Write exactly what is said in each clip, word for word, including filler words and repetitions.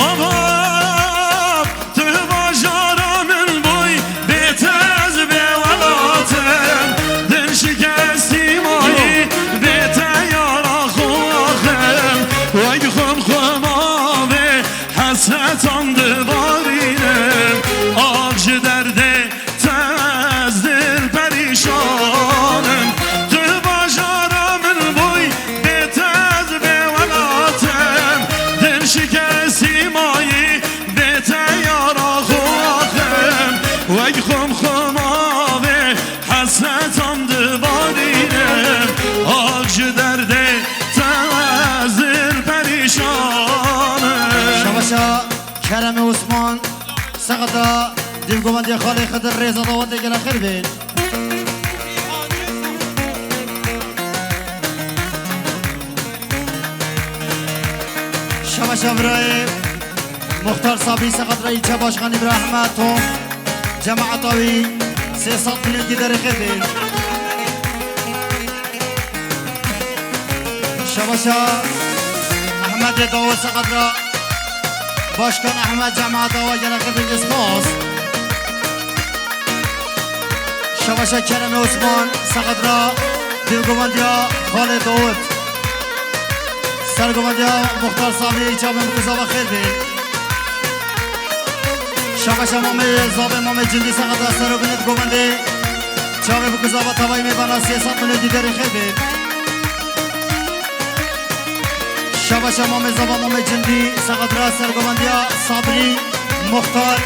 Ava, tu bajara min bûy, bê te ez bê welat im. Din şikestî mayî, bê te yara xwe axim. Wek xwim xwim avê hesretan dibarînim. Ax ji derdê te ez dil perîşan im. Tu bajara min bûy, bê te ez bê welat im. Din şikestî mayî, bê te yara xwe axim. Wek xwim xwim avê hesretan dibarînim. Ax ji derdê te ez dil perîşan im. Şabaşa Keremê Osman, Sexda, Dîvgovendiya Xalê Xidir, rêza dawetê gele xêr bên. Şabaşa birayê Muxtar Sabî, Sexda, îlçe başkanî bira Ehmed Tom, cemaeta wî sê sed milyon giderê xêr bên. Şabaşa Ehmedê Dawud, Sexda, başkan Ehmed, cemaeta wa gele xêr bên, spas. Şabaşa Keremê Osman, Sexda, Dîvgovendiya Xalê Dawud. Sergovendiya Muxtar Sabî, îlçe Bimkuzava xêr bên. Şabaşa Mamê Zavê Mamê Cindî, Sexda, Sergovendiya Govendê, çavê Bimkuzava tavayê mêvana sê sed milyon giderê xêr bên. Şabaşa Mamê Zava Mamê Cindî, Sexda, Sergovendiya Sabrî, Muxtar,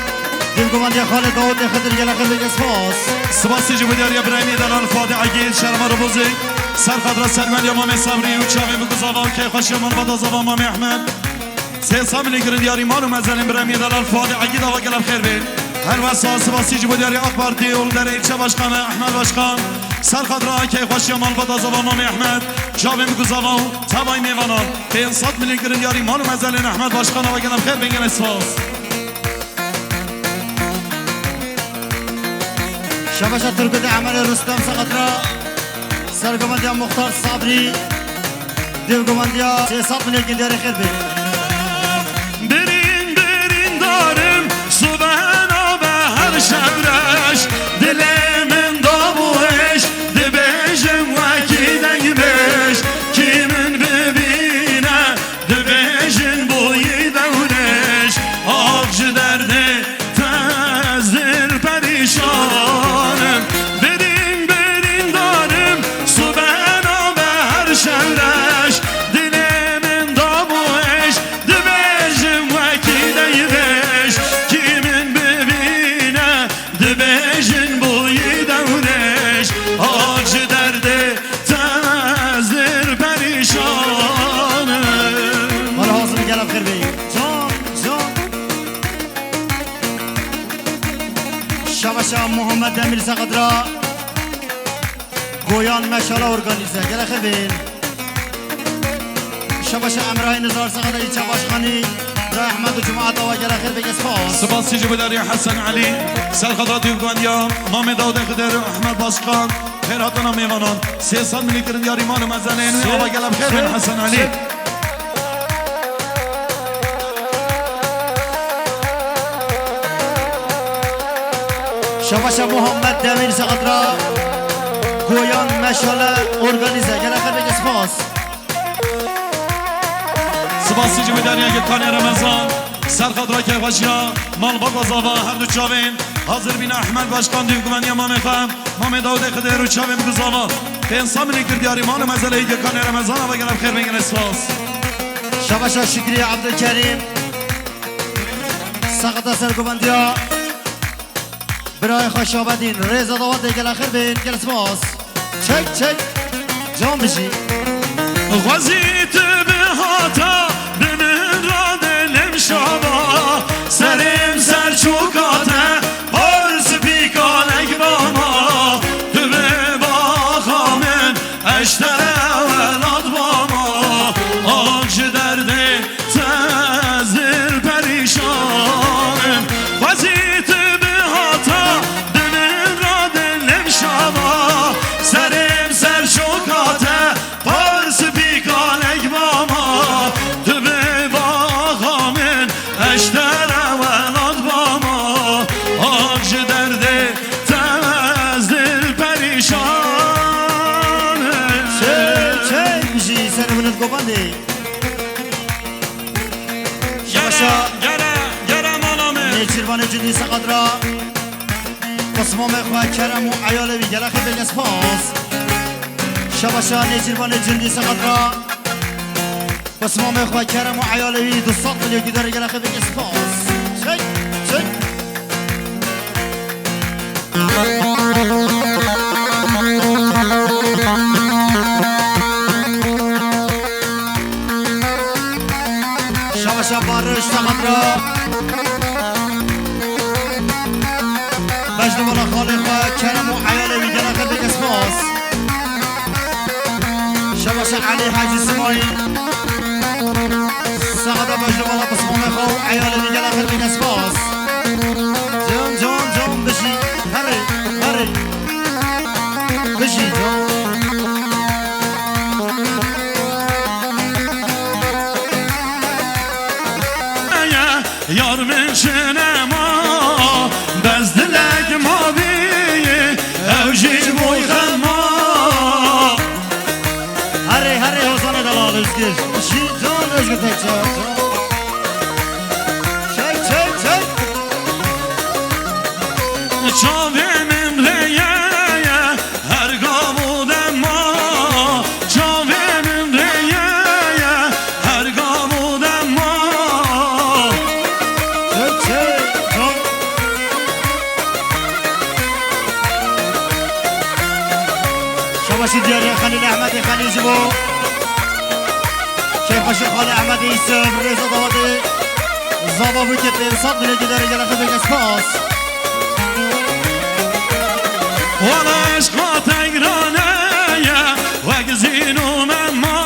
Dîvgovendiya Xalê Dawudê Xidir, gele xêr bên, spas. Spasî ji bo diyariya birayê me delal Fadê Egîd, Şerma Robozê, Serxadra Sergovendiya Mamê Sabrî û çavê Bimkuzava û keyxweşiya malbata zava Mamê Ehmed. Sê sed milyon girin diyarî mal û mezelên birayê me delal Fadê Egîd, ava gele xêr bên. Helwesta spasî ji bo diyarî AK Partî û derê îlçe başkanê Ehmed Başkan. Serxadra keyxweşiya malbata zava Mamê Ehmed, çavê Bimkuzava û tavayê mêvanan. Pênc sed milyon girin diyarî mal û mezelên Ehmed Başkan, ava gele xêr bên, gelek spas. Şabaşa Turgut Emerê Rustem, Sexda, Sergovendiya Muxtar Sabrî, Dîvgovendiya sê sed milyon giderê xêr bên. Birîn birîn darim, subena be her şevreş, dilê min dabû êş, dibêjim wekî dengbêj, kî min bibîne, dibêjin bûyî dewrêj, ax ji derdê te ez dil perîşan im. Birîn birîn darim, subena be her şevreş, dilê min dabû êş, dibêjim wekî dengbêj, kî min bibîne, dibêjin bûyî dewrêj, ax ji derdê te ez dil perîşan im. Wala hazir gelek xêr bê. Can, can. Şabaşa Muhammed Demir, Sexda, Goyan Meşala organîze, gelek xêr bên. Şabaşa Emrayê Nizar, Sexda, îlçe başkanî bira Ehmed û cemaeta wa, gele xêr bêke, spas. Spasî ji bo diyarî Hesen Elî, Serxadra Dîvgovendiya Mamê Dawudê Xidir, Ehmed Başkan, xêrhatina mêvanan. Sê sed milyon girin diyarî mal û mezelên wî, ava gele bi xêr bên Hesen Elî. Şabaşa Muhammed Demîr, Sexda, Goyan Meşale organîze, gele xêr bêke, spas. Spasî ji bo diyarî Gökhanê Remezan, Serxadra keyxweşiya malbata zava, her du çavên hazir bîne Ehmed Başkan, Dîvgovendiya mamê xwe, Mamê Dawudê Xidir û çavên bi zava. Pênc sed milyon kir diyarî mal û mezelê Gökhanê Remezan, ava gele bi xêr bên, gele spas. Şabaşa Şükrî Abdülkerim, Sexda, Sergovendiya birayê xwe Şabedîn, rêza dawetê, gele xêr bên, gele spas. Çek, çek. Can bijî. Xwezî tu bihata bi min re dilê min şaba, serê min ser çûka te, par spî kalek bama, tu bi baxa min, ez ji te re welat bama, ax ji derdê te ez dil perîşan im. Xwezî tu bihata bi min re dilê min şaba, serê min ser çûka te, par spî kalek bama, Eştere welat bama, ak ji derdê te ez dil perîşan. Çey, çey, bijî, ser binit govendê. Gere, Şabaşa. Gere, gere mala me. Nêçîrvanê cindî seqet ra. Pismamê xwe kerem û eyalê wî gelek xêr bêke spas. Şabaşa nêçîrvanê cindî seqet ra. Pismamê xwe kerem û eyalê wî du sed milyon guhdarê gelek xêr bêke spas. Çek, çek. Şabaşa Barış seqet ra. Bejnû mala xalê xwe kerem û eyalê wî gelek xêr bêke spas. Şabaşa Elî Hacî Simayîl. Seqeta bejnû mala pismamê xwe û eyalê wî gelek xêr bêke spas. Can, can, can bijî. Herê, herê. Bijî, can. Yar min çinema, bes dilek ma bî, ew jî boy xema. Herê, herê, Hozanê delal Özgür. Şî can Özgür Tekçe. Çek, çek, çek. Çavê min rêye, her gav û dema, çavê min rêye, her gav û dema. Çek, çek, çek. Şabaşî diyarê Xelîl Ehmedê Xelîl ji bo. Keyfxweşî Xalê Ehmedê Yusuf, rêza dawetê zava bû ke pênc sed milyon guhdarê gelek xêr bêke spas. Wala eşqa tegrane ye, wek zîn û mema.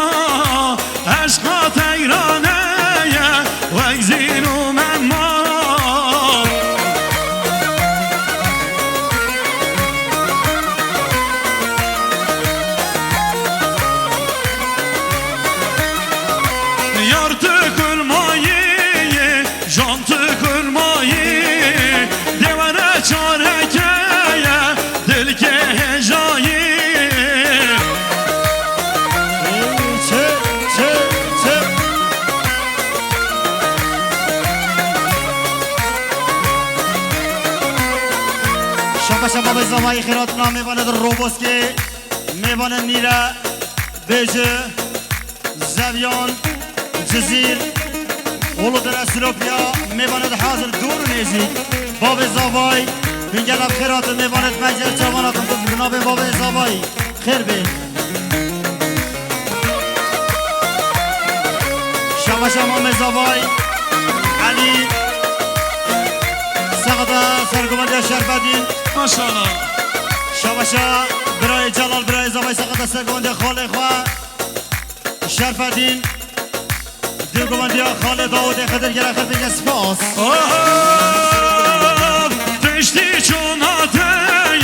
Eşqa tegrane ye, wek zîn û mema. Yar tu kurmayî, jan tu kurmayî, dê were çareke ye, dilkê hêjayî. Çi, çi, çi. Şabaşa Babê Zavayî xêrat namê vane de Roboskê, mêvane nîre, bêje, Zevyan, Cizîr, Uludere, Silopya, mêvane de hazir dûr û nêzîk. Babê Zavay, hingela xêrat mêvane de mecel çavan hatin, bi navê Babê Zavay. Xêr bê. Şabaşa Mamê Zavay, Elî, Sexda Sergovendiya Şerfedîn. Maşallah. Şabaşa birayê Celal, birayê Zavay Sexda Sergovendiya xalê xwe Şerfedîn. Dê guvendiya Xalê Dawudê Xidir gelek xêr bêke spas. Of, tiştî çûna te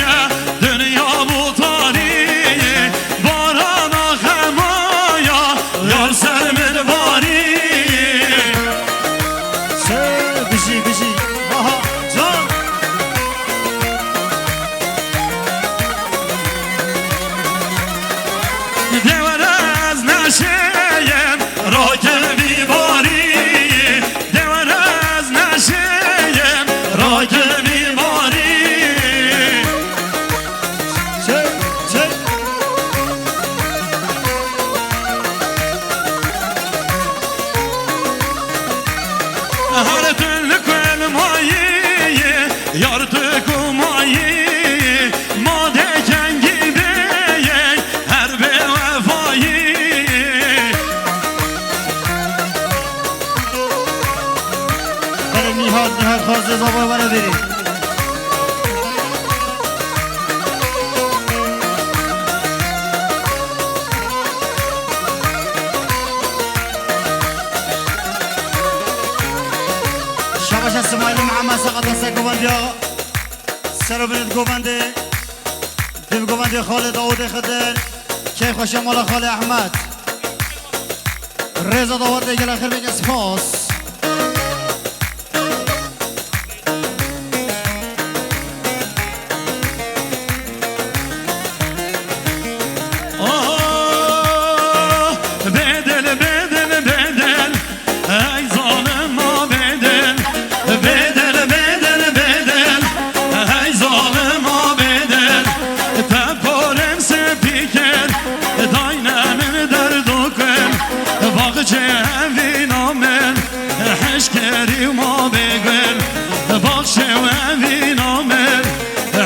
ye, dinya bû tarî, barana xemaya, yar ser min barî. Çi bijî, bijî, Baha can. Dê were ez neşeyim, rakevî barî. Dê were ez neşeyim, rakevî barî. Çek, çek. Her tu li ku mayî, yar tu ku mayî, ma de kengî bê yek her bê wefayî. Belê Nîhat, Nîhat xwazê zava were vêrê. Şabaşa Simayîl Mihemed Seqeta ser govendiya. Ser û binêt govendê. Dê bi govendê Xalê Dawudê Xidir. Keyfxweşiya mala Xalê Ehmed. Rêza dawetê gelek xêr bêke spas. Kerî ma bê gul, baxşê we vîna min,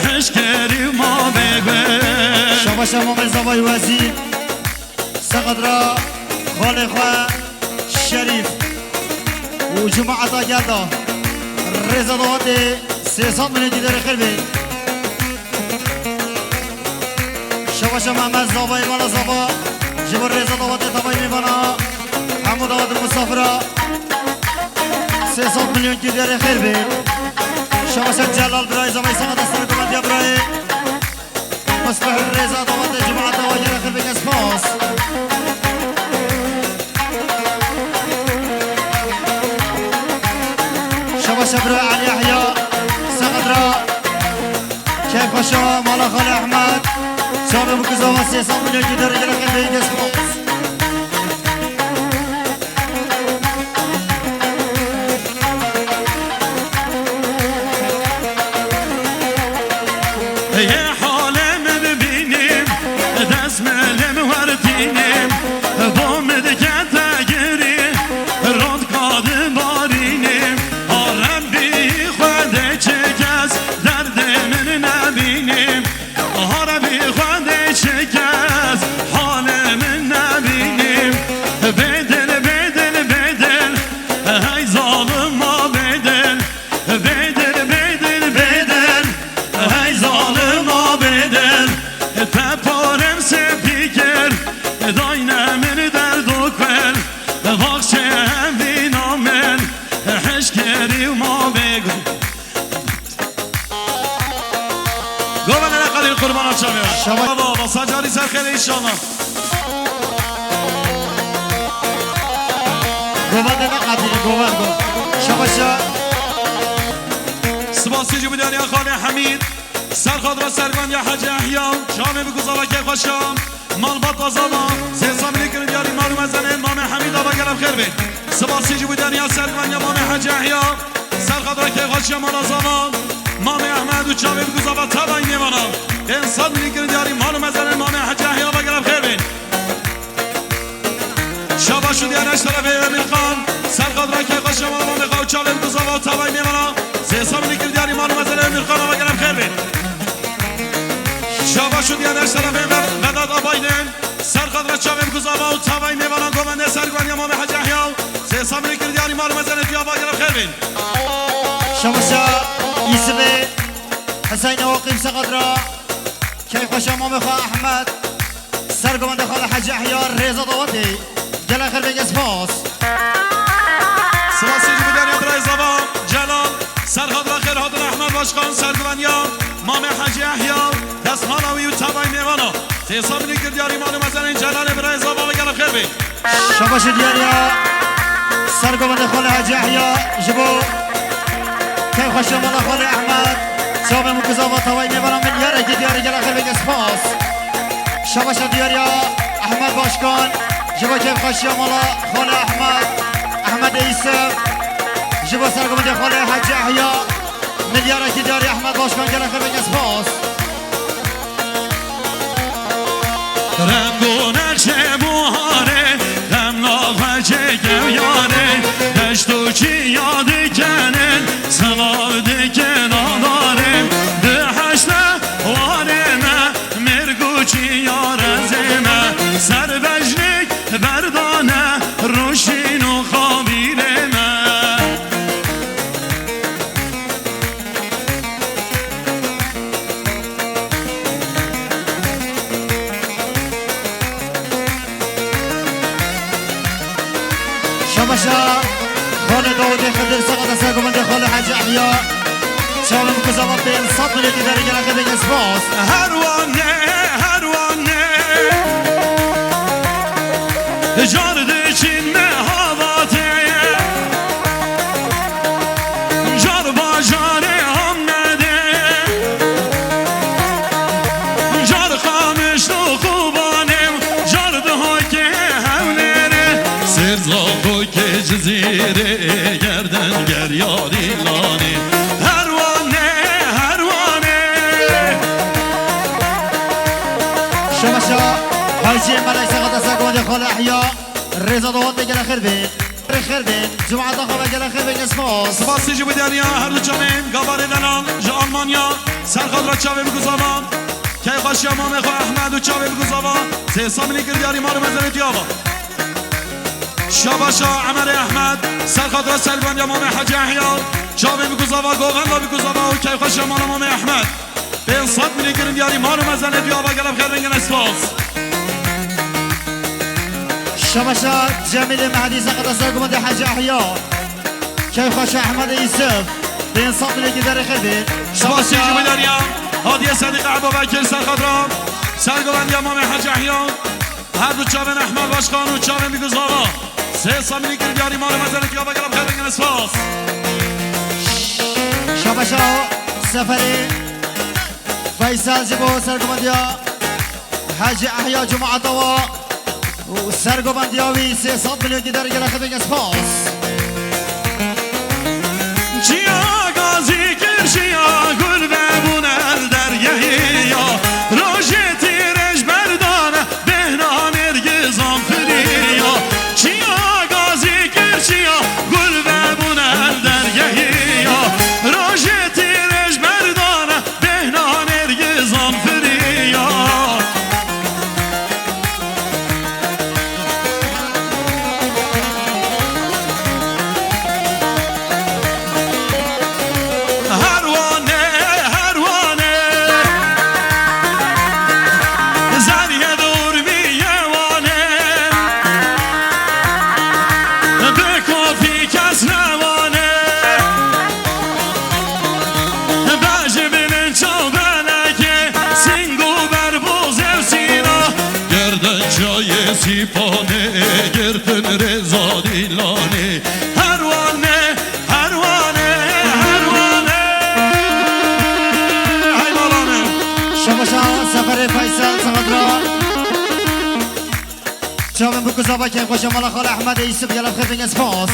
hişk kerî ma bê gul. Şabaşa Mamê Zavay Wezîr, Sexedra, xalê xwe Şerîf û cemaeta gel da. Rêza dawetê sê sed milyon dîdarê xêr bê. Şabaşa Mehmet Zavayê Mala Zava, ji bo rêza dawetê tavayî mêvana, hemû dawet û misafira. Sê sed milyon dîdarê xêr bê. Şabaşa Celal birayê Zavayê Sexedra, sergovendiya birayê. Mislih rêza dawetê cemaeta wa gelek xêr bê, kes spas. Şabaşa bira Elî Yehya, Sexedra, keyfxweşa mala xalê Ehmed, çavê bikuzava sê sed milyon dîdarê gelek xêr bê, kes spas. Yê halê min bibînim, dest milim wertînim, bo min dikete girî, rotka dibarînim. A Rebbî Xwedê çi kes derdê min nebînim. Hare bi Xwedê çi kes halê min nebînim. Bêdil, bêdil, bêdil, hey zalima bêdil. Bêdil, bêdil, bêdil, hey zalima bêdil. Te parem sepî kir, dayne min derdo kul. Baxşê evîna min, hişkerî ma bêgul. Govende neqedîn qurbana çavê we. Şaba- Baba, baba, sacarî ser xêrê inşallah. Govende neqedîn, govend, govend. Şabaşa. Spasî ji bo diyariya Xalê Hemîd. Serxadra sergovendiya Hecî Ehya. Çavê bikuzava keyfxweşa. Malbat azava, sê sed milyon kirin diyarî mal û mezenên Mamê Hemîd ava gelek xêr bê. Spasî ji bo diyariya sergovendiya Mamê Hecî Ehya, serxadra keyfxweşiya mala zava, Mamê Ehmed û çavê bikuzava tavayî mêvana. Pênc sed milyon kirin diyarî mal û mezenên Mamê Hecî Ehya ava gelek xêr bê. Şabaş û diyar eş terefê Emîr Xan, serxadra keyfxweşiya mala Mamê Xan û çavê bikuzava tavayî mêvana. Sê sed milyon kirin diyarî mal û mezenên Emîr Xan ava gelek xêr bê. Şabaş û diyar eş terefê Ve-, Vedat Abaydin. Serxadra çavê bikuzava û tavayî mêvana govende sergovendiya Mamê Hecî Ehya. Sê sed milyon kirin diyarî mal û mezenê diya va gelek xêr bê. Şabaşa Yusufê Heseyne Waqîf Sexedra. Keyfxweşa Mamê xwe Ehmed. Sergovende Xalê Hecî Ehya rêza dawetê. Gelek xêr bê, kes spas. Spasî ji bo diyariya birayê zava Celal. Serxadra xêr hatin Ehmed Başkan, sergovendiya Mamê Hecî Ehya, destmala wî û tavayî mêvana. Sê sed milyon kirin diyarî mal û mezenên Celalê birayê zava ve gelek xêr bê. Şabaş û diyariya sergovendê Xalê Hecî Ehya ji bo keyfxweşiya mala Xalê Ehmed. Çavê min ku zava tavayî mêvana min yarekî diyarî gelek xêr bê, kes spas. Şabaşa diyariya Ehmed Başkan ji bo keyfxweşiya mala Xalê Ehmed, Ehmedê Yusuf, ji bo sergovendê Xalê Hecî Ehya. Milyarekî diyarî Ehmed Başkan, gelek xêr bê, kes spas. Reng û nexşê buharê, xemla xwe çêke yarê, deşt û çiya dikenin, silav dikin adarê, di heşte warê me, mêrg û çiya rezê me, ser bejnik berdane, rûşîn û xabîrê me. Şabaşa Xalê Dawudê Xidir, Sexedra sergovendê Xalê Hecî Ehya. Çavê min ku zava pênc sed milyon dîdarî gelek xêr bê, kes spas. Her wane, her wane. Car diçin me havatê. Car bajarê Amedê. Car Qamişlo Qubanê. Car Dihokê Hewlêrê. Sêr Zaxokê Cizîrê. Gerden geryarî lanê. Her wane, her wane. Şabaşa Hacî Melek, Sexedra sergovendê Xalê Ehya. Rêza dawetê gelek xêr bê. Xêr bin, cumata xwe ve gelek xêr bin, spas. Spasî ji bo diyariya her du çavên, gavarê delal ji Almanya, ser xatra çavê Bikuzava, keyxweşiya mamê xwe Ehmed û çavê Bikuzava, sê sed milî kir diyarî mal û mezelê diya ve. Şabaşa Emerê Ehmed, ser xatra serbandiya mamê Hecî Ehya, çavê Bikuzava, govenda Bikuzava û keyxweşiya mala mamê Ehmed. Pênc sed milî kirin diyarî mal û mezelê diya ve gelek xêr bin, spas. Şabaşa Cemîlê Mehdî, seqeta sergomendê Hecî Ehya. Keyfxweşa Ehmedê Yusuf. Pênc sed milî giderê xêr bin. Spasî ji bo diyariya Hadiye Sedîq Ebabekir, ser xatra sergovendiya mamê Hecî Ehya. Her du çavên Ehmed Başkan û çavên Bikuzava. Sê sed milî kir diyarî mal û mezelê diya ve gelek xêr bin, spas. Şabaşa Seferê Feysel ji bo sergovendiya Hecî Ehya cumata wa û sergovendiya wî sê sed milyon gider gelek xêr bin, spas. Çiya gazî kir çiya gul vebûn el dergehî ya. Rojê tîrêj berdane bêhna nêrgizan firiya. Çiya gazî kir çiya gul vebûn el dergehî ya. Rojê tîrêj berdane bêhna nêrgizan firiya. Her wane, her wane, zeriyê dormiyê wane, bi kofî kes newane. Bejibinin çaw benekê, sing û berboz ev sîna. Girtin çayê Sîpanê, girtin rêza Dîlanê. Her wane, her wane, her wane. Hey mala min. Şabaşa Seferê Feysel, Sexedra. Çavên Bikuzava, keyfxweşa mala xala Ehmedê Yusuf, gelek xêr bin, spas.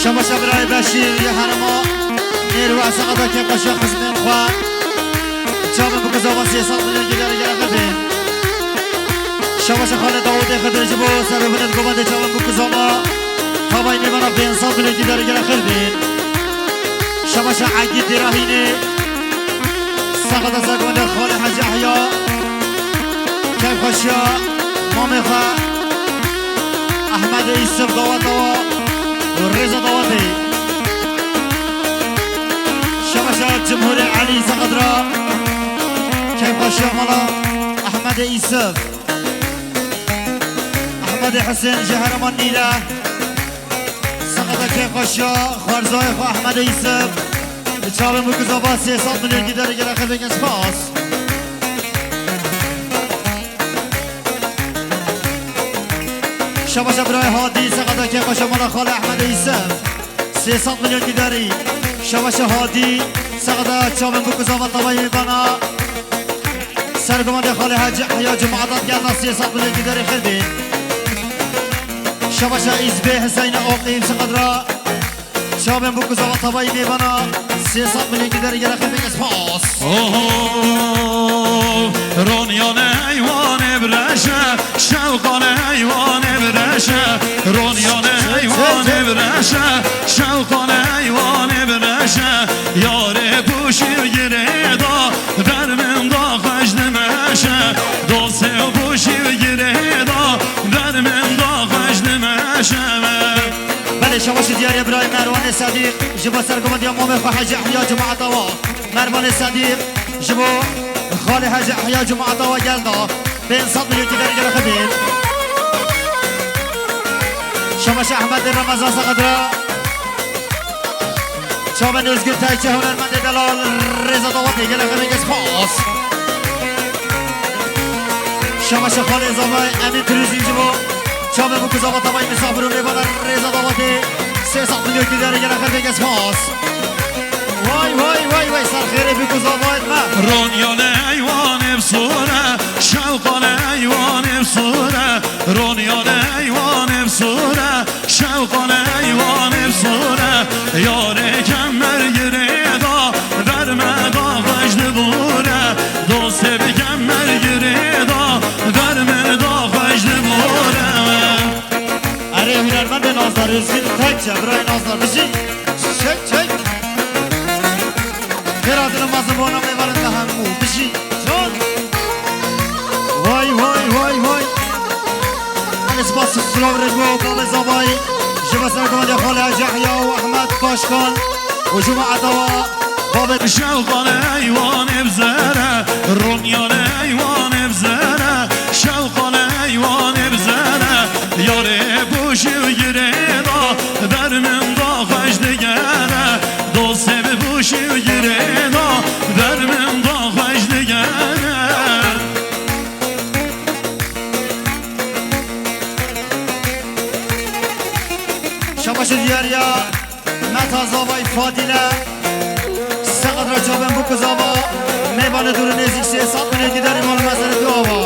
Şabaşa birayê Beşîr yê herema Nêrwe, seqeta keyfxweşa xizmên xwe. Çavên Bikuzava sê sed milyon gider gelek xêr bin. Şabaşa xalê Dawudê Xidir ji bo serbûnê di govendê çavên Bikuzava. Tavayî mêvana pênc sed milyon gider gelek xêr bin. Şabaşa Egîd Dêrahînê. Seqeta sergondê xalê Hecî Ehya. Keyfxweşiya mamê xwe Ehmedê Yusuf daweta wa û rêza dawetê. Şabaşa Cumhurê Elî, seqedra. Keyfxweşiya mala Ehmedê Yusuf. Ehmedê Husên ji herêma Nîle. Seqeta keyfxweşiya xwerzayê xwe Ehmedê Yusuf. Li çavên Bikuzava sê sed milyon gider gelek xêr bin, spas. Şabaşa birayê Hadî, seqeta keyfxweşa mala xalê Ehmedê Yusuf. Sê sed milyon giderî. Şabaşa Hadî, seqeta çavên Bikuzava tavayî mêvana. Sergomendê xalê Hecî Ehya cumata gelda sê sed milyon giderê xêr bin. Şabaşa Îzbê Heseyna Oqîm, seqedra çavên Bikuzava tavayî mêvana sê sed milyon giderê gelek xêr bin, spas. Oho, Ronyane eywane breşe, şewqane eywane breşe, Ronyane eywane breşe, şewqane eywane breşe, yarê puşîv girê da, bermin da xweş dimeşe, dostê puşîv girê da, bermin da xweş dimeşe. Belê, şabaş û diyariya birayê Merwanê Sedîq ji bo sergovendiya mamê xwe Hecî Ehya cumata wa. Mervanê Sedîq ji bo xalê Hecî Ehya cumata wa gelda pênc sed milyon gider gelek xêr bin. Şabaşa Ehmedê Remezan, seqedra çavên Özgür Tayçe, hunermendê delal, rêza dawetê gelek xêr bin, spas. Şabaşa xalê Zavay Emîn Turizm ji bo çavên Bikuzava tavayî misafir û mêvana rêza dawetê sê sed milyon giderê gelek xêr bin, spas. Way, way, way, way, ser xêrê Bikuzavayên me. Ronyane eywane bi sore, şewqane eywane bi sore, Ronyane eywane bi sore, şewqane eywane bi sore, yarê kemer girê da, berme da xweş dibore, Rêzgîn tek çe, birayê Nazar, bijî. Çek, çek. Xêra dilê mezin bona mêvanên te hemû, bijî. Can. Vay, vay, vay, vay. Gelek spas, silav rêz bo, Kavê Zavayî. Ji bo sergomandiya Xalê Hecî Yehya û Ehmed Başkan û cemaeta wa. Babê. Şewqan eywanê bizere, Romyanê eywanê bizere, şewqan eywanê bizere, yarê boşî û girê da, ber min da xweş digere, dostê bi boşî û girê da, ber min da xweş digere. Şabaşê diyar ya. Meta Zavay Fadîle, Seqet re çavên bû ku zava, mêvanê dûr û nêzîk sê sed milyon dîdarî mal û mezerê tu ava.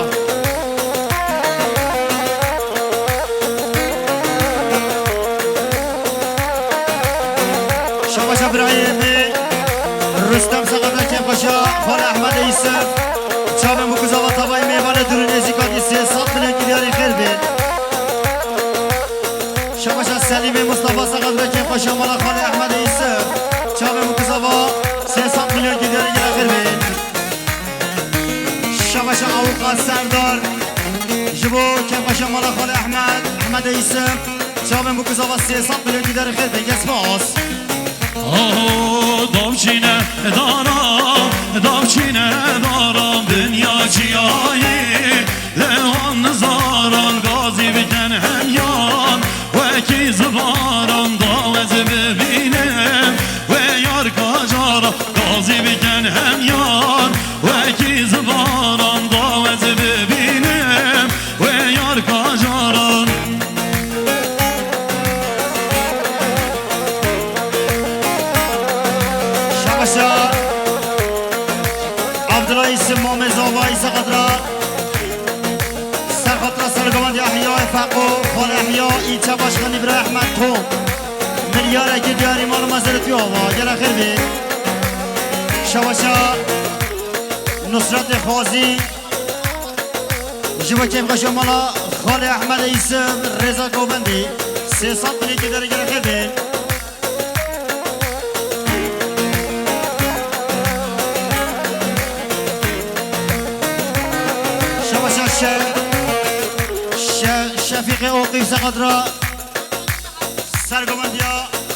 Şabaşa birayê me, Rustem Seqet re kêfxweşa, Xalê Ehmedê Yusuf, çavên bû ku zava tavayê mêvanê dûr û nêzîk hatî sê sed milyon dîdarî xêr bê. Şabaşa Selîmê Mustafa Seqet re kêfxweşa mala Xalê Ehmedê Yusuf. Çavên û kizava sê sed milyon dîdarî gere xêr bê. Şabaşa Awiqa Serdar. Ji bo kêfxweşa mala Xalê Ehmed, Ehmedê Yusuf. Çavên û kizava sê sed milyon dîdarî xêr bê. Gelek spas. Aho davçîne dara, davçîne dara, dinya çiyayî. Lê wan nizaran gazî bikin hemyan, wekî zivaran da ez bibînim, wê yar kacaran gazî bikin hemyan, wekî zivaran da ez bibînim, wê yar kacaran. Şabaşa Abdullah Yusuf Mamê Zavayî Seqet ra. Serxatira sergovend Yahya Feko, Xal Yahya, îlçe başkanî bira Ehmed Xo. Milyarekî diyarî mal û mezerê tu ava, gele xêr bê. Şabaşa Nusretê Xwazî, ji bo kêfxweşa mala Xalê Ehmedê Yusuf, rêza govendî, sê sed milyon dîdarî gele xêr bê. Şabaşa Şe-, Şe-, Şefîqê Oqî Seqet ra sergovendiya